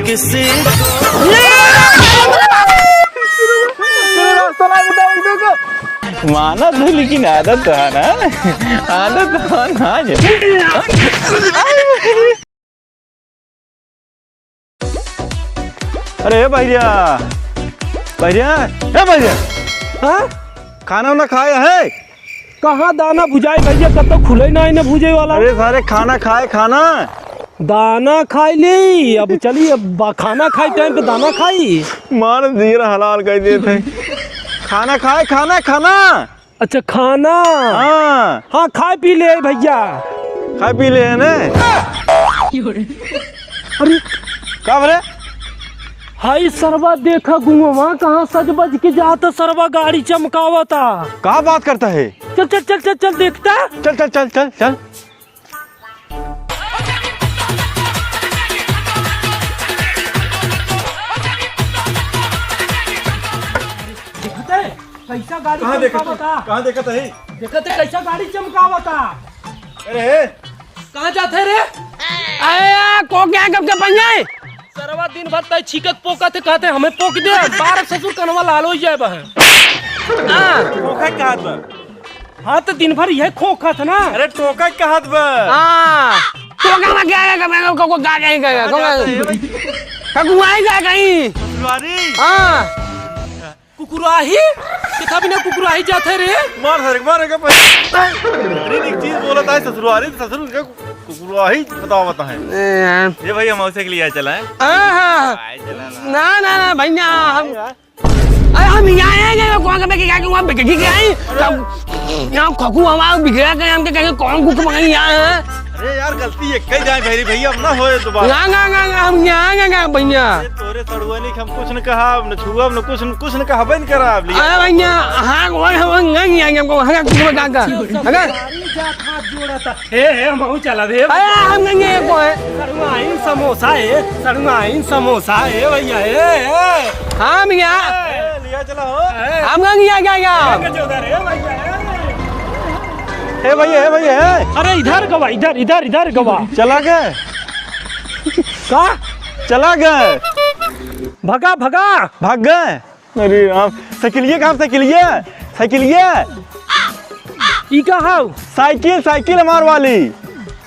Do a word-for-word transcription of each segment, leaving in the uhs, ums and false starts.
किसी को तेरे रास्ता ना मिटा, एक देखो। माना तो, लेकिन आदत तो है ना, आदत तो है ना। अरे ए भैया, भैया, ए भैया, हाँ? खाना उना खाए है? कहाँ दाना भुजाए भैया, कब तक खुले ना है ना भुजे वाला। अरे सारे खाना खाए, खाना। दाना खाई ली, अब चली, अब बा-, खाना खाई टाइम पे दाना खाई। मार जीरा हलाल कर देते हैं। खाना खाए, खाना, खाना। अच्छा, खाना। हाँ। हाँ, खाए पी ले भैया। खाए पी ले है ने? अरे। का बरे? हाय सरवा, देखा गुंगवा कहाँ सज बज के जात, सरवा गाड़ी चमकावता। का बात करता है? चल, चल, चल, चल, चल, देखता। चल, चल, चल, चल, चल। देखते, कैसा गाड़ी कहाँ देखत चमकावता? है? कहाँ देखत है? देखते, कैसा गाड़ी चमकावता? अरे, कहाँ जात है रे? अरे, को क्या कब के पंगे? सरवा दिन भर तय छीकत पोकत है, कहते हमें पोक दे, बार ससुर कनवा लाल हो जाए बा। हाँ। पोखत कहत बा। हाँ, तो दिन भर यह खोखत ना। अरे, टोकत कहत बा। हाँ। टोका में क्या है, मैं को, को क्या कहेंगे, कहाँ को जाता है भाई? ककुआई का कहीं। ससुरारी। हाँ। कुकुराही? कितना बिना कुकुराही जात है रे? मार हर, मार के पैसा। अरे, एक चीज बोलत है ससुरारी, ससुर के कुकुराही बतावत है। ए, हाँ। ये भाई, हम उसे के लिए चला है। हाँ, हाँ। आए चला ना। ना, ना, ना, भैया, हम, अरे, हम यहाँ आए हैं, कौन के क्या, वहाँ बिगड़ी गया है? तब यहाँ खकू हमारा बिगड़ा गया, हम क्या कहेंगे, कौन कुक मंगाई यहाँ है? अरे यार, गलती एक ही जाए भैरी भैया, अब ना होए दोबारा। ना, ना, ना, ना, हम यहाँ, ना, ना, भैया। अरे तोरे सड़ुआनी के हम कुछ न कहा, न छुआ, न कुछ, कुछ न कहा, बन करा अब लिया। अरे भैया, हाँ, वो, वो, नहीं, नहीं, हमको, हाँ, कुछ बता कर। अगर गाड़ी जात हाथ जोड़ा था। हे, हे, हम चला दे। अरे, हम नहीं है, को है। सड़ुआइन समोसा है, सड़ुआइन समोसा है भैया, हे, हे। हाँ भैया। ए, लिया चला हो। हम नहीं है, क्या, क्या? ए, गजोदर, ए भैया, ए। हे भैया, हे भैया, हे। अरे इधर गवा, इधर, इधर, इधर गवा। चला गए? का? चला गए? भगा, भगा। भाग गए? अरे राम, साइकिलिया कहाँ, साइकिलिया? साइकिलिया? ई का हौ? साइकिल, साइकिल हमार वाली।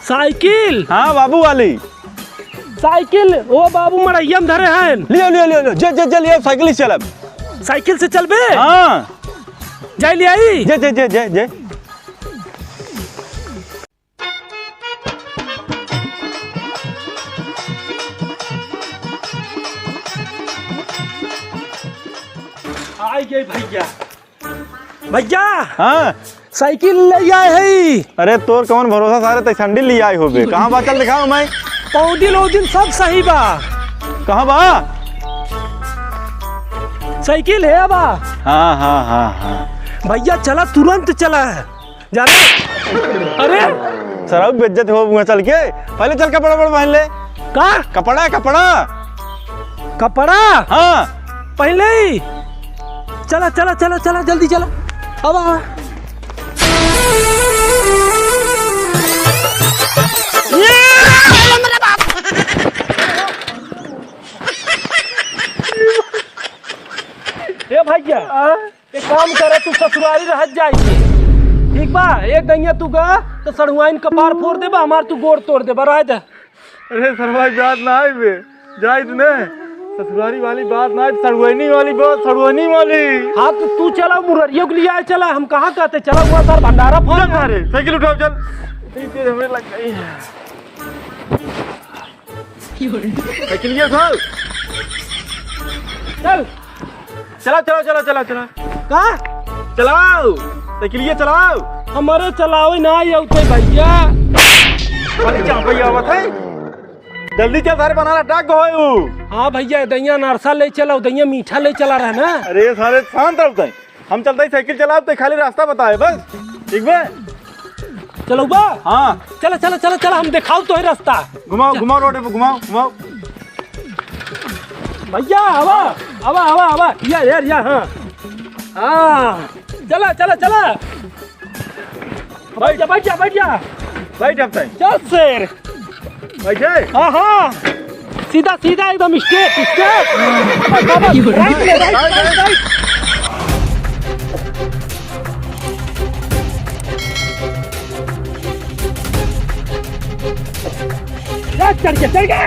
साइकिल? हाँ, बाबू वाली। साइकिल, ओ बाबू मड़ैया में धरे हैं। लियो, लियो, लियो, लियो। जे, जे, जे, लियो, साइकिल से चलब। साइकिल से चलबे? हाँ। जाई ले आई? जे, जे, जे, जे, जे। आई गई भैया। भैया। हाँ। साइकिल ले आए है। अरे तोर कौन भरोसा सारे, तै सैंडल ले आए होबे। कहाँ बा, चल दिखाओ मैं। पौदिल ओदिल सब सही बा। कहाँ बा? साइकिल है बा। हाँ, हाँ, हाँ, हाँ। भैया चला, तुरंत चला। जाने। अरे। सरऊ बेइज्जत हो मुँह चल के। पहले चल कपड़ा वपड़ा पहन ले। का? कपड़ा, कपड़ा। कपड़ा? हाँ। पहन ले ही। चला, चला, चला, चला, जल्दी चला। अब आ। ए भैया। हाँ? एक काम करे, तू ससुरारी रहत जाई के। ठीक बा, एक दइया तू गा, तो सड़ुआइन कपार फोड़ देबा, हमार तू गोड़ तोड़ देबा, रह दे। अरे सरवा, जात ना आई बे, जाइत ने। ससुरारी वाली बात ना, सड़ुआइनी वाली बात, सड़ुआइनी वाली। हाँ, तो तू चला, मुररियो के लिए आए चला, हम कहाँ कहते, चला हुआ सर भंडारा फोड़। चल सारे, साइकिल उठाओ, चल। इतनी तेज हमें लग गई है। साइकिलिया उठाओ। चल। चला, चला, चला, चला, चला। का? चलाओ। साइकिलिया चलाओ। हमारे चलावे ना ही आउते भैया। अरे, क्या भैया आवत है? जल्दी चल, सारे बनाना डाक को है उ। हाँ भैया, दइया नारसा ले चला, दइया मीठा ले चला रहा ना। अरे, सारे शांत रहते हैं। हम चलते ही साइकिल चलाब, तो खाली रास्ता बताए बस। ठीक बा? चलउबा? हाँ। चला, चला, चला, चला, हम देखाउब तोहे रास्ता। घुमाओ, चल। घुमाओ रोड पे, घुमाओ, घुमाओ। भैया, आवा, आवा, आवा, आवा। या, यार, या, हाँ। हाँ। चला, चला, चला। बैठ जा, बैठ जा, बैठ जा। बैठ अब तक। चल शेर। बैठे? हाँ, हाँ। सीधा, सीधा एकदम straight, straight। बस, बस, बस, right ले, right, right, right। ले, चढ़ के, चढ़ के।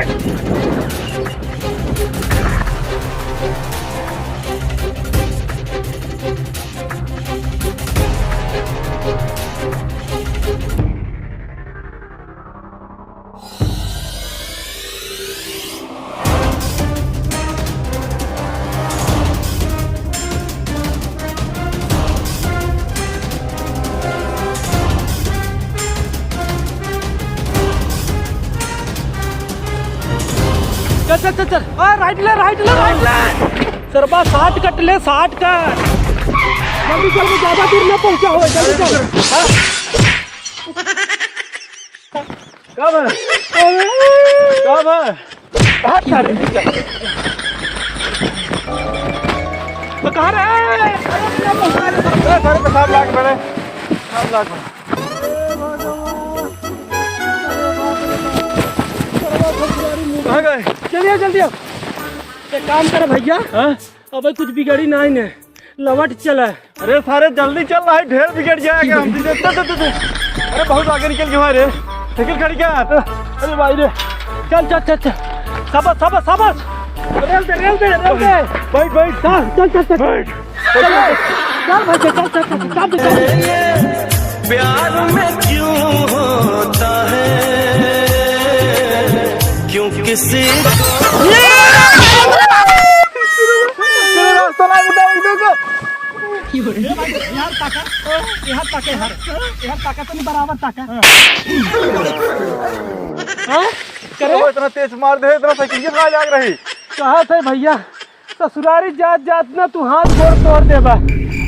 चल, चल, चल, चल। आ, right ले, right ले, right ले। सरबा, shortcut ले, shortcut। जल्दी चल, वो ज्यादा दूर ना पहुंचा हो, जल्दी चल। हाँ? कब है? कब है? तो कहाँ रे? अरे, सारे पेशाब लाग पड़े। पेशाब लाग पड़े। कहाँ गए? जल्दी आओ, जल्दी आओ। एक काम कर भैया। हाँ? अबे कुछ बिगड़ी नाहीं ने, लवट चला। अरे सारे जल्दी चल, नाहीं ढेर बिगड़ जाएगा हम तुझे। चल, चल, चल, चल। अरे बहुत आगे निकल गया रे, साइकिल खड़ी क्या? अरे भाई रे, चल, चल, चल, चल। साबस, साबस, साबस। रेल दे, रेल दे, रेल दे। बैठ, बैठ। चल, चल, चल, चल। बैठ। चल, चल, चल, चल, चल, चल, चल। प्यार में क्यों होता है, क्यों किसी को तेरा रास्ता ना बताओ इधर को। ए भाई, यहाँ ताका, यहाँ ताका, यहाँ, यहाँ ताका तो नहीं बराबर ताका। हाँ? करे? तो इतना तेज मार दे, इतना साइकिल की कहाँ जाग रही? कहा थे भैया, ससुरारी जात जात ना तू हाथ गोड़ तोड़ देबा।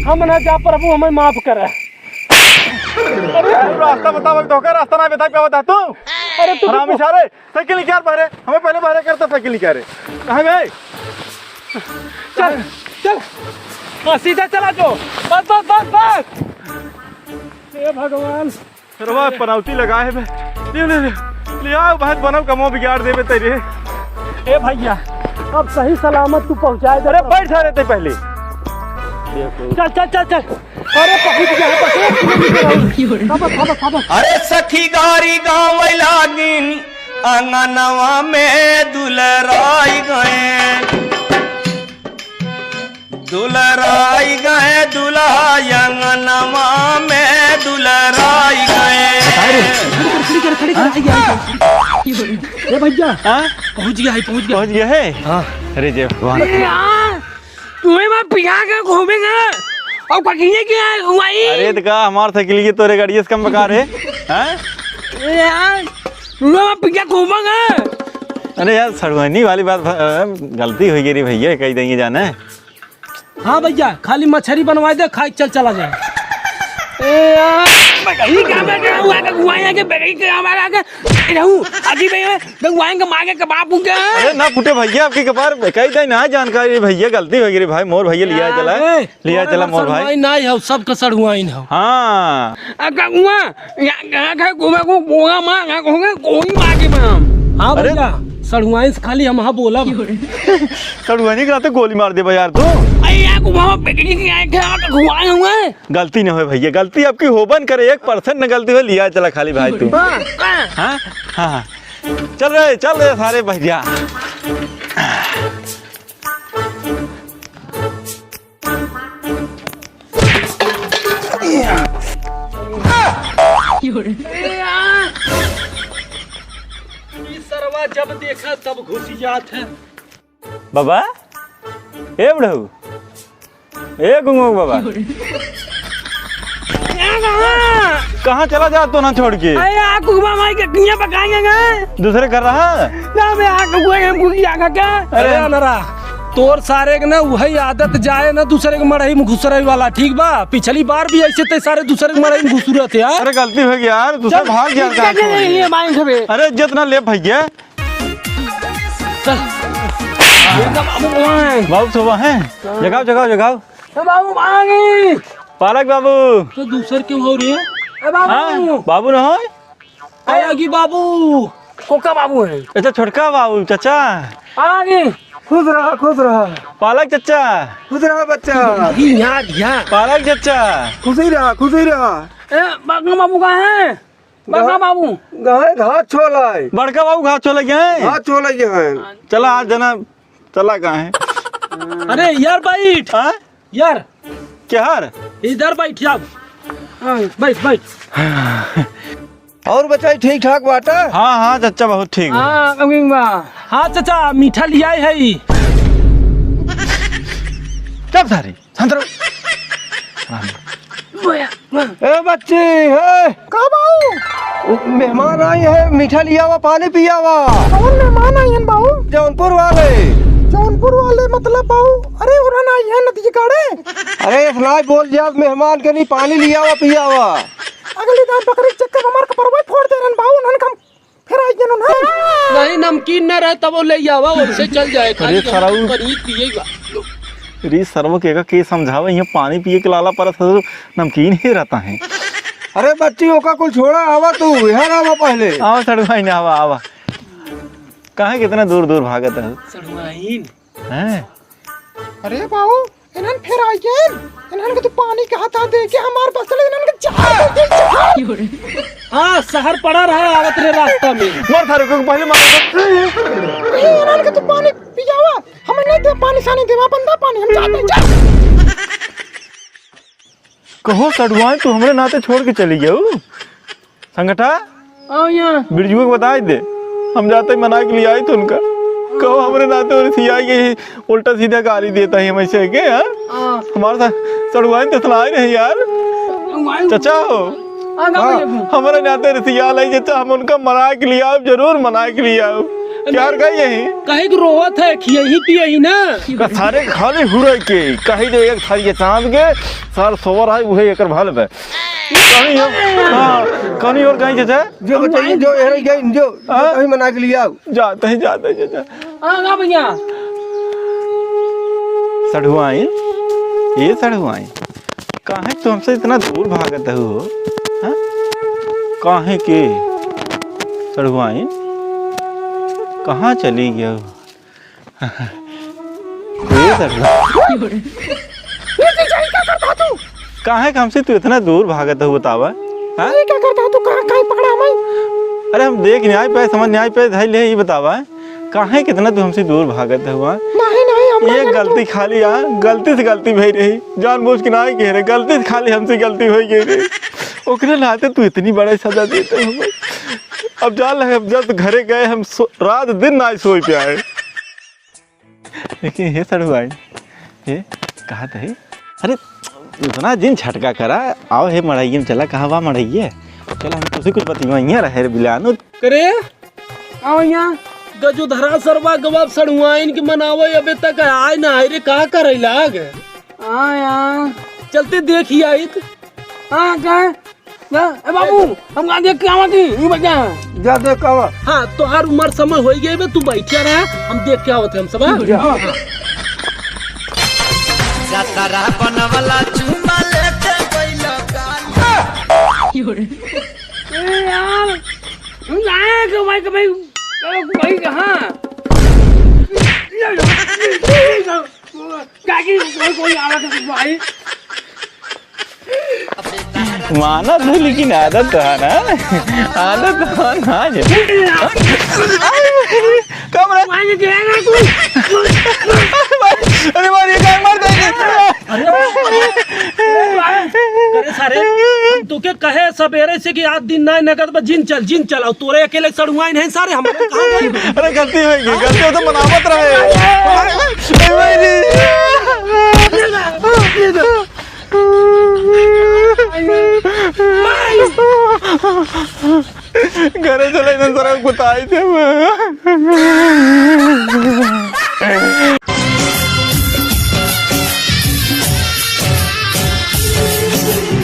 हम ना जा प्रभु, हमें माफ करे। अरे तू रास्ता बतावा, धोखा रास्ता ना बता पावा था तू। अरे तू हरामी सारे, साइकिल निकाल बाहरे, हमें पहले बाहरे करता साइकिल निकाले। कहाँ गए? चल, चल। हाँ, सीधा चला जो। बस, बस, बस, बस। हे भगवान। अरे वाह, पनौती लगाए बे। ले, ले, ले। ले आओ, बहुत बनल कमो बिगाड़ देबे तेरे। ए भैया, अब सही सलामत तू पहुँचाए दे। अरे बैठ सारे ते पहले। चल, चल, चल, चल। अरे पहुँच गया है, बस एक किलोमीटर और। साबस, साबस, साबस। अरे सखी गारी गावै लागिन, आंगनवा में दुलराई गए। दुलराई गए दुल्हा अंगनवा में दुलराई गए। खड़ी कर, खड़ी कर, खड़ी कर, खड़ी कर। ए भैया, हाँ? पहुँच गया है, पहुँच गया। पहुँच गया है? हाँ। अरे जय भगवान। अरे यार, तुम्हें मैं पिया के घूमेंगे और कहीं के आए हुआ ही। अरे तो का हमार साइकिल की तोरे गाड़ी से कम बका रे? हैं? अरे यार, तुम्हें मैं पिया घूमेंगे। अरे यार, सड़ुआइनी वाली बात, अ, गलती होइ गई रे भैया, कही देंगे जाने। हाँ भैया, खाली मछरी बनवाए दे, खाए चल चला जाए। ए यार, बगही का बैठा हुआ है, हुआ है कि बगही के हमारा आके रहू, अजी भैया, भगवान के मांगे के बाप हूँ क्या? अरे ना फूटे भैया, आपके कपार कही दे ना जानकारी भैया, गलती हो गई रे भाई, मोर भैया लिया चला, ए, लिया तोरे चला मोर भाई। सड़ुआइन ना हो, सब का सड़ुआइन हो। हाँ। आ, का हुआ? या, या, का हुआ को बोला मार, या, को, कोई मार के मार। हाँ अरे। भैया, सड़ुआइन से खाली हम हाँ बोला। सड़ुआइन के नाते गोली मार देबा यार तू। अरे यार, को बाबा पिकनिक के आए थे, आप घुमाए हुए। गलती न होए भैया, गलती आपकी होबन करे, एक percent न गलती होए, लिया चला खाली भाई तू। हाँ, हाँ। हाँ, हाँ, हाँ। चल रे, चल रे सारे भैया। ई सरवा जब देखा तब घुसी जात है। बाबा, ए बुढ़ऊ, ए गुंगो बाबा। क्या कहा? कहाँ चला जा तो ना छोड़ के? अरे यार, कुकबा माई के किया पकाएंगे ना? दूसरे घर रहा? ना, मैं आ कुकबा हम कुकी आगा क्या? अरे अनरा, तोर सारे के ना वही आदत जाए ना दूसरे के मड़ई में घुसरे वाला, ठीक बा? पिछली बार भी ऐसे ते सारे दूसरे के मड़ई में घुसुरत यार। अरे गलती हो गया यार, दूसरे चल, भाग गया इज्जत का नहीं है माई सभे। अरे इज्जत ना ले भैया। चल। बाबू सोवा है? हाँ। जगाओ, जगाओ, जगाओ। ए बाबू, मांगी। पालक बाबू। तो दूसर क्यों हो रे? ए बाबू। हाँ, बाबू न हो? ए आगी बाबू। कोका बाबू है। अच्छा, छोटका बाबू, चाचा। आ गए। खुश रहा, खुश रहा। पालक चाचा। खुश रहा बच्चा। पालक चाचा। खुशी रहा, खुशी रहा। ए, बड़का बाबू कहाँ है? बड़का बाबू। कहाँ है? घास छोला है। बड़का बाबू घास छोला गए हैं? घास छोला गए हैं। चला आज जना, चला कहाँ है? अरे यार बैठ। हाँ? यार। क्या हार? इधर बैठ जाओ। हाँ, बैठ, बैठ। और बचाई ठीक ठाक बाटा? हाँ, हाँ, चच्चा, बहुत ठीक बा। हाँ, अमीन बा। हाँ, चच्चा, मीठा लियाए है ई। चुप सारी, शांत रहो। ए बच्ची, हे। का बाऊ? मेहमान आई है, मीठा लियावा, पानी पियावा। कौन मेहमान आई हैं बाऊ? जौनपुर वाले। जौनपुर वाले मतलब बाऊ? अरे उन्हन आई हैं नदी काड़े। अरे इतना बोल दिया, मेहमान के नहीं पानी लियावा पियावा। अगली दान बकरी चक्कर हमार कपरवा फोड़ दे रहन बाऊ, उन्हन कम फिर आई जन उन्हन। नहीं, नमकीन न रहे तब वो ले आवा, वैसे चल जाए, खाली अरे सरऊ। पनीर पिएगा। अरे सरऊ के का के समझावे, यहाँ पानी पिए के लाला परत है, तो नमकीन ही रहता है। अरे बच्ची, ओका कुल छोड़ा, आवा तू, यहाँ आवा पहले। आवा सड़ुआइन, आवा, आवा। काहे कितना दूर दूर भागत है? सड़ुआइन। हैं? अरे बाऊ, इन्हन फिर आई गए। इन्हन के तू पानी कहा था दे के हमार बसल, इन्हन के जहर दे दे, जहर। हाँ, सहर पड़ा रहा, आवत रहे रास्ता में। मार थारे को पहले मार। ए, इन्हन के तू पानी पियावा, हमें नहीं दे पानी सानी देवा, बंदा पानी, हम जाते हैं, जा। कहो सड़ुआइन, तू हमरे नाते छोड़ के चली गयो? संगठा, आओ यहाँ। बिरजुआ के बताई दे, हम जाते ही मना के लिए आई तो उनका। कहो हमरे नाते और सिया के ही उल्टा सीधा गाली देता है हमेशा के, हाँ? हाँ। हमारे साथ सड़ुआइन तो सुनाई नहीं यार। सड़ुआइन। चचा हो। हाँ, गाँव हाँ, में। हमारे नाते रिसिया लाई चचा, हम उनका मना के लिए आओ, जरूर मना के लिए आओ। प्यार का यही। कहे कि रोवत है, खियही पियही ना। का सारे खाली हुरे के, कही दे एक थारी के चांद के, सार सोवर है, उहे एकर भल बे। कहीं हो, हाँ, कहीं और कहीं चचा? जो बताइए, जो एरे गए, जो, जो हाँ? कहीं मना के लिए आओ। जाते हैं, जाते हैं, जाते हैं। हाँ, हाँ भैया। सढ़ुआइन, ए सढ़ुआइन, काहे तू हमसे इतना दूर भागत हो, हाँ? काहे के सढ़ुआइन, कहाँ चली गयो? ए सढ़ुआइन। ये जीजा, ये का करता तू? काहे के हमसे तू इतना दूर भागत हो, बतावा? हाँ? ये का करता तू? कहाँ, कहीं पकड़ा हमें? अरे हम देख नहीं आए पाए, समझ नहीं आए पाए, धइले, ये बतावा, काहे कितना तू हमसे दूर भागत हो, हाँ? नहीं, नहीं, हम ये नहीं गलती जानते। खाली, हाँ, गलती से गलती भई रही, जानबूझ के नहीं कह रहे, गलती से खाली हमसे गलती हो गई रही, ओकरे नाते तू इतनी बड़ा सजा देते हो। अब जान लगे, अब जब घरे गए हम सो-, रात दिन ना सोई पे आए। लेकिन हे सड़ुआइन, हे, कहा तही? अरे, इतना जिन झटका करा, आओ हे मड़इये में चला, कहाँ बा मड़इये? चला, हम तुझसे कुछ बतियाइए रहे रे बिलानु। करे, आओ यहाँ। गजो धरा सरवा गवाब सड़ुआइन के मनावे, अबे तक आए ना आए रे, का करे लाग? हाँ यार। चलते देखी आइत। हाँ, का? जा, ए बाबू, हम कहाँ देख के आवा थी, ये बच्चा। जा देख के आवा। हाँ, तोहार उम्र समय होई गई बे, तू बैठिया रहा, हम देख के आवत है हम सब, हाँ? जा। हाँ, हाँ। जतरा बनवला चुमा लेते गइलो गाल। ए यार, हम जाए के भाई, के भाई, के भाई कहाँ? काकी, कोई, कोई आवा था भाई। माना तो, लेकिन आदत तो है ना, आदत तो है ना जे। कब रे? भाई, ये क्या है तू? अरे भाई, ये क्या मर जाएगी? अरे, अरे सारे, हम तोके कहे सबेरे से कि आज दिन ना नगद बा, जिन चल, जिन चल, और तोरे अकेले सड़ुआइन है सारे, हम कहाँ गए? अरे गलती हो गई, गलती हो तो मनावत रहे। अरे भाई रे। घरे चले इधर सारा कुताई थे।